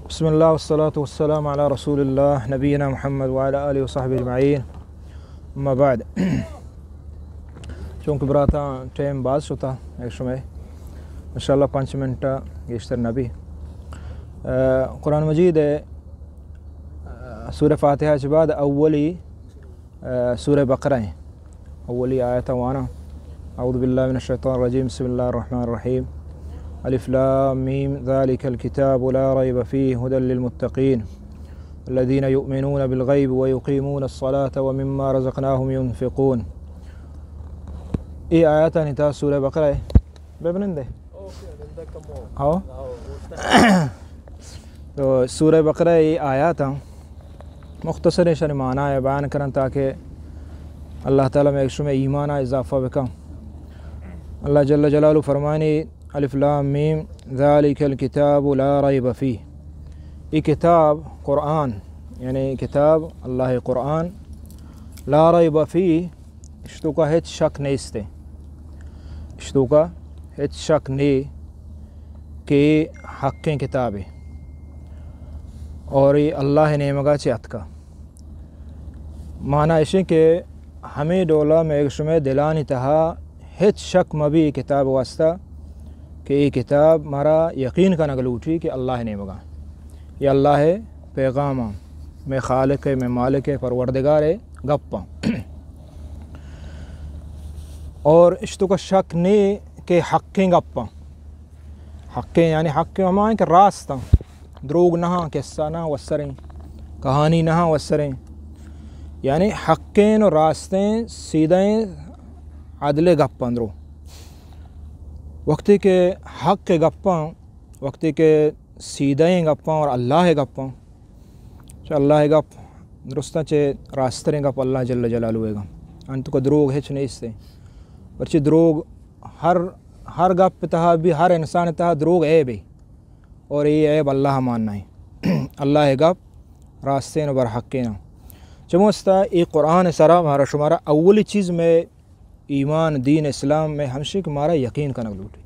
بسم اللہ والصلاة والسلام علی رسول اللہ نبینا محمد وعلی آلہ وصحبہ اجمعین۔ اما بعد، چونکہ براتاں ٹائم باز شتا، ایک شمے انشاءاللہ پنچ منٹ گیشتر نبی۔ آ، قرآن مجید، آ، سورہ فاتحہ چہ بعد اولی آ، سورہ بقرہ ایں۔ اولی آیت وانا۔ اعوذ باللہ من الشیطان الرجیم۔ بسم اللہ الرحمن الرحیم۔ الف لام میم۔ ذلک الکتاب لا ریب فیہ۔ ھدی للمتقین۔ الذین یؤمنون بالغیب ویقیمون الصلاة ومما رزقناهم ینفقون۔ اے آیتانی تہا سورہ بقرہ ایں۔ بہ بنندے؟ ہاں۔ تو سورہ بقرہ ءِ آیاتاں مختصر شان معنی ءَ بیان کرن تاکہ اللہ تعالی مئے شمئے ایمان ءَ اضافہ بکن۔ اللہ جل جلالہ فرمانی، الف لام میم، ذلک الکتاب لا ریب فیہ۔ اے کتاب قرآن، یعنی کتاب اللہ قرآن، لا ریب فیہ، اشتوکا ہچ شک نیست۔ اشتوکا ہچ شک نے کہ حقیں کتابے اور اے اللہ نیمگا چہ اتکا۔ معنی اشیں کہ ہمے ڈولا مئے شمئے دلانی تہا ہچ شک مبی اے کتاب واسطہ کہ اے کتاب مارا یقین کنگ لوٹی کہ اللہ نیمگا۔ اے اللہ پیغام، مئے خالق، مئے مالک، پروردگار گپاں۔ اور اشتوکا شک نے کہ حقیں گپاں۔ حقیں یعنی حقیں ہما ایں کہ راستاں، دروگ نہ آں، قصہ نہ آں وسریں، کہانی نہ آں وسریں، یعنی حقیں و راستیں سیدھیں عدل گپاں درو۔ وقتی کہ حق گپاں، وقتی کہ سیدھیں گپاں اور اللہ گپاں، چہ اللہ گپ درستاں چہ راستریں گپ اللہ جل جلالہ گا۔ انت کو دروگ ہچ نیست۔ پرچہ دروگ ہر، ہر گپ تہا بھی، ہر انسان تہا دروگ عیبے۔ اور اے عیب اللہ مان نہیں۔ اللہ گپ راستیں و برحقیں۔ چموستا اے قرآن سرا مارا شمارا اولی چیز مئے ایمان، دین اسلام مئے ہمشی کہ مارا یقین کنگ لوٹی۔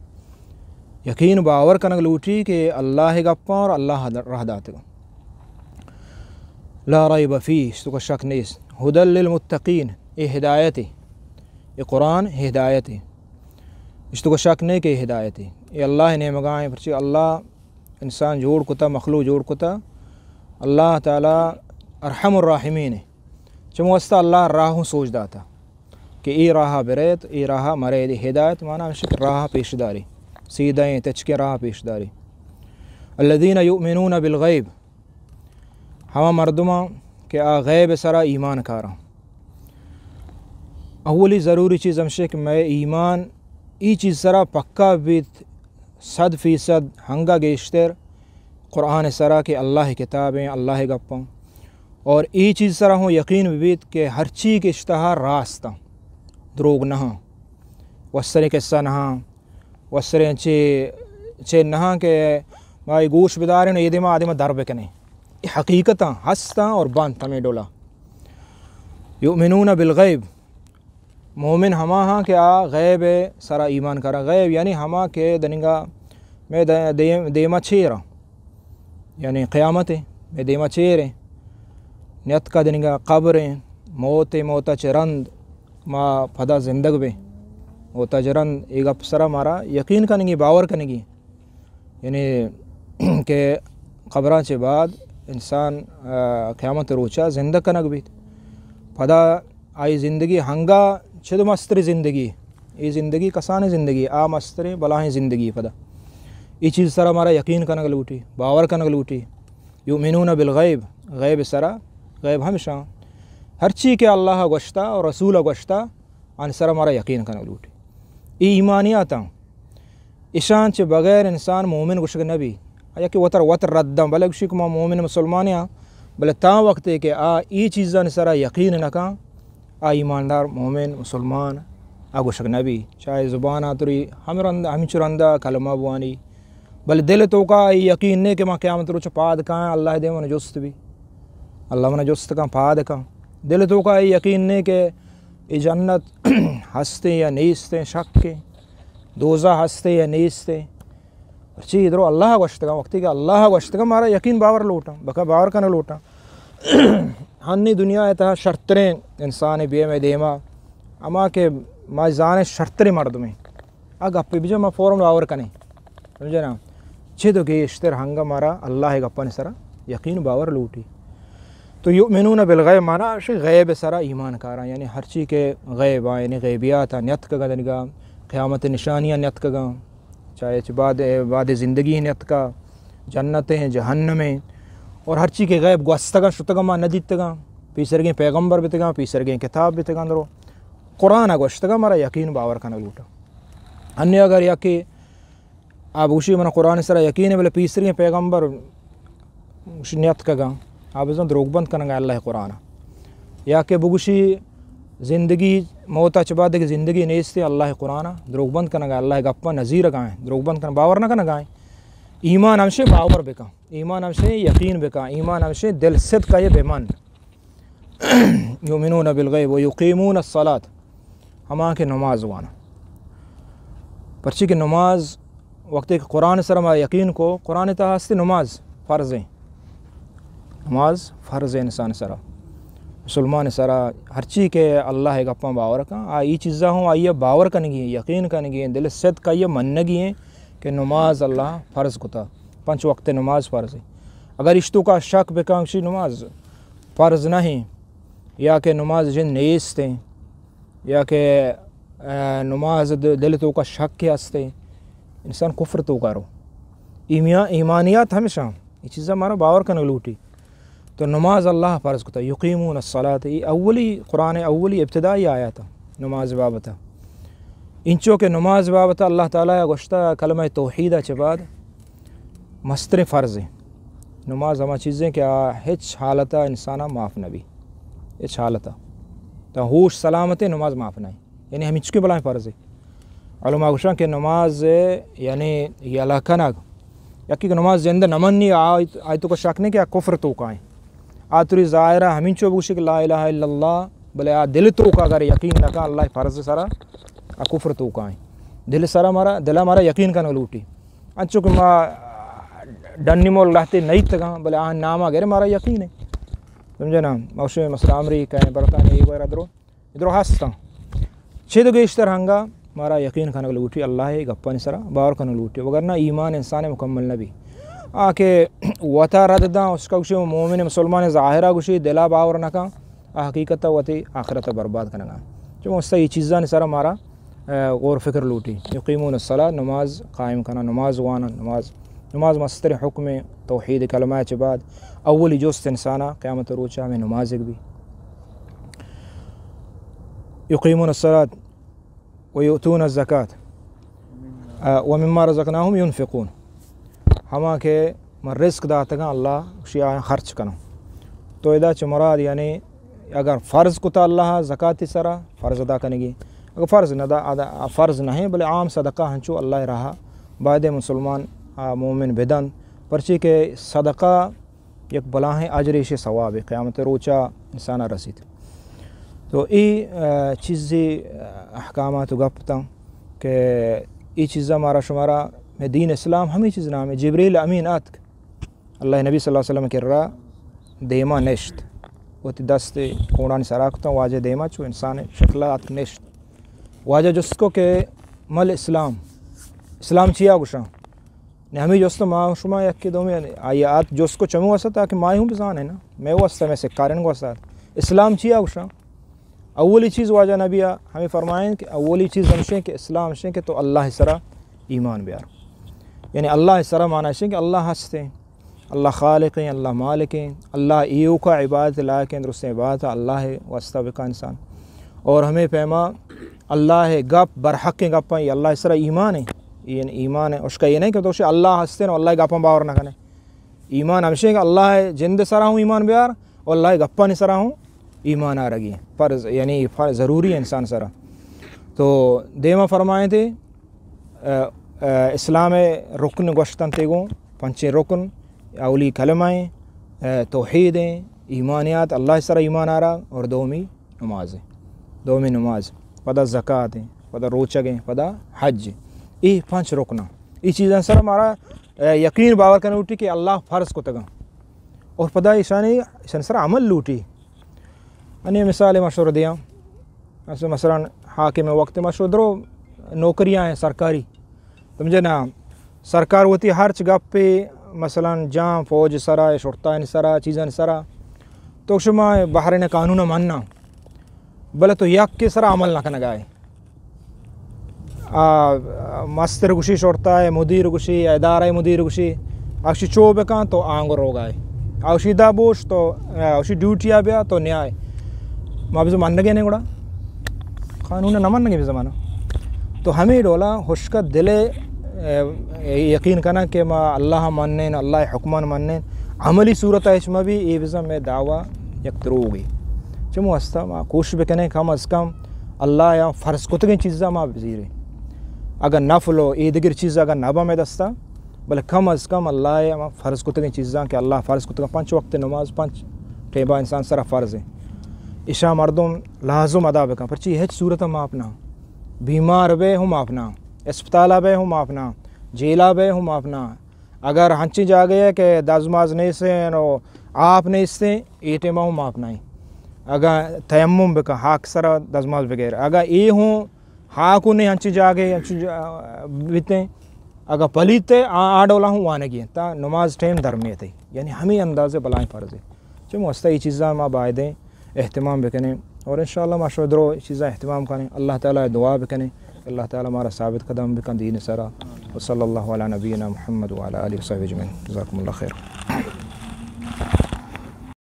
یقین باور کنگ لوٹی کہ اللہ گپاں اور اللہ راہ داتگاں۔ لا ریب فیہ، اشتوکا شک نیست۔ ھدی للمتقین، اے ہدایتے۔ اے قرآن ہدایتے۔ اشتوکا شک نے کہ اے ہدایتے۔ اے اللہ نیمگا ایں، پرچہ اللہ انسان جوڑ کتا، مخلوق جوڑ کتا۔ اللہ تعالی ارحم الراحمین ایں۔ چموستا اللہ راہ سوج داتا کہ اے راہ برئیت، اے راہ مرئیت۔ ہدایت معنی ہمشی کہ راہ پیش داری، سیدھیں تچکیں راہ پیش داری۔ الذین یؤمنون بالغیب، ہما مردماں کہ آ غیب سرا ایمان کاراں۔ اولی ضروری چیز ہمشی کہ مئے ایمان ای چیز سرا پکا بیت، صد فیصد ہنگا گیشتر قرآن سرا کہ اللہ کتابیں، اللہ گپاں۔ اور ای چیز سرا ہوں یقین بیت کہ ہرچی کہ اشتہا راستاں، دروگ نہ آں، وسریں قصہ نہ آں، وسریں چے، چے نہ آں کہ ما اے گوش بداریں و اے دیما آ دیما در بکنیں۔ اے حقیقتاں ہستاں اور بنت ہمے ڈولا۔ یؤمنون بالغیب، مومن ہما ہاں کہ آ غیب سرا ایمان کاراں۔ غیب یعنی ہما کہ دننگا مئے دے-، دیم-، دیما چیراں، یعنی قیامت ایں، مئے دیما چیریں، نیتکا دننگا قبر ایں، موت ایں، موتا چہ رند ما پدا زندگ بیں۔ موتا چہ رند اے گپ سرا مارا یقین کنگی، باور کنگی۔ یعنی کہ قبراں چہ بعد انسان، آ، قیامت روچا زندگ کنگ بیت۔ پدا آئی زندگی ہنگا چد مستری زندگی، اے زندگی کسانیں زندگی، آ مستریں بلاہیں زندگی پدا۔ اے چیز سرا مارا یقین کنگ لوٹی، باور کنگ لوٹی۔ یؤمنون بالغیب، غیب سرا، غیب ہمشاں۔ ہرچی کہ اللہ گوشتا اور رسول گوشتا، آنی سرا مارا یقین کنگ لوٹی۔ اے ایمانیاتاں، اشاں چہ بغیر انسان مومن گوشگ نہ بی۔ آیا کہ وتر وتر رداں، بلے گوشی کہ ما مومن مسلمانیاں، بلے تاں وقتے کہ آ اے چیزانی سرا یقین نہ کن، آ ایماندار مومن مسلمان آ گوشگ نہ بی۔ چاہے زبان آ تری ہم رند، ہمچو رندا کلمہ بوانی، بلے دل توکا اے یقین نے کہ ما قیامت روچ پاد کاں، اللہ دے من جست بی، اللہ من جست کن، پاد کن۔ دل توکا اے یقین نے کہ اے جنت ہستیں یا نیستیں، شکیں۔ دوزہ ہستیں یا نیستیں۔ پرچی درو اللہ گوشتگاں، وقتی کہ اللہ گوشتگاں مارا یقین باور لوٹاں، بکا باور کنگ لوٹاں۔ ہنی دنیا ءِ تہا شرتریں انسان بے مئے دیما، ہما کہ ما زانیں شرتریں مردمیں۔ آ گپے بجا ما فوراً باور کنیں۔ سمجھے نا؟ چد و گیشتر ہنگا مارا اللہ ءِ گپانی سرا یقین باور لوٹی۔ تو یؤمنون بالغیب مانا شی غیب سرا ایمان کاراں، یعنی ہرچی کہ غیب آ، یعنی غیبیات آ، نیتکگا دنگا، قیامت نشانیاں نیتکگا، چاہے چہ بعد، بعد زندگی نیتکا، جنت ہیں، جہنم ہیں، اور ہرچی کہ غیب گوستگا، شتگا ما ندیتگا، پیسرگیں پیغمبر بتگا، پیسرگیں کتاب بتگا، درو قرآن گوشتگا، مارا یقین باور کنگ لوٹا۔ ہنی اگر یکی آ بگوشی من قرآن سرا یقین ہے، بلے پیسرگیں پیغمبر گوشی نیتکگا، آ بزن دروگ بند کنگا اللہ قرآن۔ یا کہ بگوشی زندگی موتا چہ بعد کہ زندگی نیستی، اللہ قرآن دروگ بند کنگا، اللہ گپا نزیرگائیں، دروگ بند کن، باور نہ کنگائیں۔ ایمان ہمشے باور بکن، ایمان ہمشے یقین بکن، ایمان ہمشے دل صدق یہ بمن۔ یؤمنون بالغیب و یقیمون الصلاة، ہما کہ نماز وانا۔ پرچی کہ نماز وقتی کہ قرآن سر ما یقین کو، قرآن تہا ہستی نماز فرض ہیں۔ نماز فرض ہیں انسان سرا، مسلمان سرا، ہرچی کہ اللہ گپاں باور کن، آ ای چیزا ہوں آئی باور کنگی ہیں، یقین کنگی ہیں، دل صدق آئی منگی ہیں کہ نماز اللہ فرض کتا، پنچ وقت نماز فرض ہیں۔ اگر اشتو کا شک بکن شی نماز فرض نہیں، یا کہ نماز جن نیست ہیں، یا کہ، اے، نماز د-، دل توکا شک ہستے، انسان کفر توکا رو۔ ایمیا-، ایمانیات ہمیشہ، یہ چیزا مارا باور کنگ لوٹی۔ تو نماز اللہ فرض کتا، یقیمون الصلاة، یہ اولی قرآن اولی ابتدائی آیات نماز بابتا۔ انچو کہ نماز بابتا اللہ تعالی گوشتا کلمہ توحید چہ بعد مستریں فرض ہیں۔ نماز ہما چیزیں کہ آ ہچ حالتا انسانا معاف نبی، ہچ حالتا۔ تا ہوش سلامت نماز معاف نہیں۔ یعنی ہمینچکیں بلاہیں فرض ہے۔ علماء گوشاں کہ نماز، یعنی یلہ کنگ، یکی کہ نماز زندہ نہ منی، آ-، آئی توکا شک نہیں کہ آ کفر توکا ہیں۔ آ توری ظاہرہ ہمینچو بگوشی کہ لا الہ الا اللہ، بلے آ دل توکا اگر یقین نہ کن اللہ فرض سرا، آ کفر توکا ہیں۔ دل سرا مارا، دلا مارا یقین کنگ لوٹی۔ انچو کہ ما ڈنی مول لہتے نیتگاں، بلے آ ناما گر مارا یقین ہے۔ سمجھے نا؟ موشے مثلا امریکہ ہیں، برطانیہ، یہ وغیرہ درو ادرو ہستاں۔ چد و گیشتر ہنگا مارا یقین کنگ لوٹی، اللہ گپانی سرا باور کنگ لوٹی، وگرنہ ایمان انسان مکمل نبی۔ آ کہ وتا رد داں، اس کا گوشی مومن مسلمان ظاہرہ گوشی، دلا باور نکاں، آ حقیقت وتی آخرت برباد کنگا۔ چون اس یہ چیزانی سرا مارا، اے، غور فکر لوٹی۔ یقیمون الصلاة، نماز قائم کنا، نماز وانا، نماز، نماز مستر حکم توحید کلمہ چہ بعد اولی جست انسانا قیامت روچا ہمیں نماز بھی۔ یقیمون الصلاة و یؤتون الزکاة، آ، و مما رزقناهم ینفقون۔ ہما کہ من رزق داتگاں اللہ گوشی آیاں خرچ کناں۔ تو ادا چہ مراد یعنی اگر فرض کتا اللہ زکاتی سرا فرض ادا کنگی، اگر فرض نہ دا، ادا فرض نہیں، بلے عام صدقہ ہنچو اللہ راہ باید مسلمان، آ، مومن بدن، پرچی کہ صدقہ یک بلاہیں اجر ایشی ثواب قیامت روچا انسانا رسیت۔ تو ای، آ، چیزی، آ، احکامات و گپ تاں کہ ای چیزا مارا شمارا میں دین اسلام ہمیں چیز نام ہے۔ جبریل امین آتک، اللہ نبی صلی اللہ علیہ وسلم کرا دیما نشت، وتی دست کونڈانی سرا کتاں، واجہ دیما چو انسان شکلا آتک نشت۔ واجہ جست کو کہ مل اسلام، اسلام چیا گوشاں؟ نے ہمیں جست ما شما یکی دومی، آئی آت جست کو چمو واسطہ تاکہ ما ہوں بزانے نا، میں واسطہ، میں سکارن واسطہ۔ اسلام چیا گوشاں؟ اولی چیز واجہ نبی ہمیں فرمائیں کہ اولی چیز ہمشیں کہ اسلام ہمشیں کہ تو اللہ سرا ایمان بیار۔ یعنی اللہ سرا معنی ہمشیں کہ اللہ ہستے، اللہ خالق ہیں، اللہ مالک ہیں، اللہ ایوکا عبادت لائق ہیں، درست عبادت اللہ واسطہ بکا انسان۔ اور ہمیں پیما اللہ گپ برحق گپ ہیں، اللہ سرا ایمان ہے، یہ ایمان ہے۔ اس کا یہ نہیں کہ تو اللہ ہستے نا، اللہ گپاں باور نہ کنے۔ ایمان ہمشیں کہ اللہ جند سرا ہوں ایمان بیار، اور اللہ گپانی سرا ہوں ایمان آرگی فرض، یعنی فرض ضروری ہے انسان سرا۔ تو دیما فرمائیں تھے، آ، آ، اسلام رکن گوشتن تیگوں، پنچیں رکن، اولی کلمہ ہیں، آ، توحید ہیں، ایمانیات، اللہ سرا ایمان آرا، اور دومی نماز ہیں، دومی نماز، پدا زکات ہیں، پدا روچگ ہیں، پدا حج ہیں۔ یہ پنچ رکن ہیں۔ اے چیزاں سر مارا، اے، یقین باور کنگ لوٹی کہ اللہ فرض کتگاں۔ اور پدا ایشانی، ایشانی سر عمل لوٹی۔ انی مثال مشورہ دیاں۔ مثلاً، مثلاً حاکم وقت مشورہ درو نوکریاں ہیں سرکاری۔ سمجھے نا؟ سرکار وتی ہرچ گپے، مثلاً جان فوج سرا، شرطانی سرا، چیزانی سرا۔ تو شما بحرین قانون مننا، بلے تو یک کے سرا عمل نہ کنگا ہے۔ آ، مستر گوشی شرطہ ہے، مدیر گوشی، ادارہ مدیر گوشی، آشی چو بکن تو آنگو روگا ہے۔ آشی دا بوش تو، آ، آشی ڈیوٹی آ بیا تو نیائے۔ ما بزو منگے نے گڑا۔ قانون نہ منگے بزمانہ۔ تو ہمیں ڈولا ہشکا دل، اے، یقین کناں کہ ما اللہ منین، اللہ حکمان منین، عملی صورت اچ ما بھی اے بزم میں دعویٰ یک دروگی۔ چمو ہستا ما کوشش بکنیں کم از کم اللہ یا فرض کتگیں چیزاں ما بزیریں۔ اگر نفل و اے دگر چیز اگر نبا میں دستا، بلے کم از کم اللہ یا ما فرض کتگیں چیزاں کہ اللہ فرض کتگاں، پنچ وقت نماز، پنچ ٹیبا انسان سرا فرض ہیں۔ عشاء مردم لازم ادا بکن، پرچی ہچ صورت معاف نہ۔ بیمار بے ہم معاف نہ، اسپتال بے ہم معاف نہ، جیلا بے ہم معاف نہ۔ اگر ہنچیں جاگہ ہے کہ دزماز نیستیں و آپ نیستیں، اے ٹائم ہم آپ نہیں۔ اگر تیمم بکن، ہاک سرا دزماز بغیر، اگر اے ہوں ہاک نہیں، ہنچیں جاگہ، ہنچیں جا-، بیتیں، اگر پلیت ہے، آ، آ ڈولا ہوں وانگی ہیں، تا نماز ٹائم درمیت ہے۔ یعنی ہمیں اندازے بلائیں فرض ہے۔ چہ واسطہ اے چیزاں ما بایدیں اہتمام بکنیں اور انشاءاللہ ما شو درو اے چیزاں اہتمام کنیں۔ اللہ تعالی دعا بکنیں، اللہ تعالی مارا ثابت قدم بکن دین سرا۔ وصلی اللہ علی نبینا محمد وعلی آلہ وصحبہ اجمعین۔ جزاکم اللہ خیر۔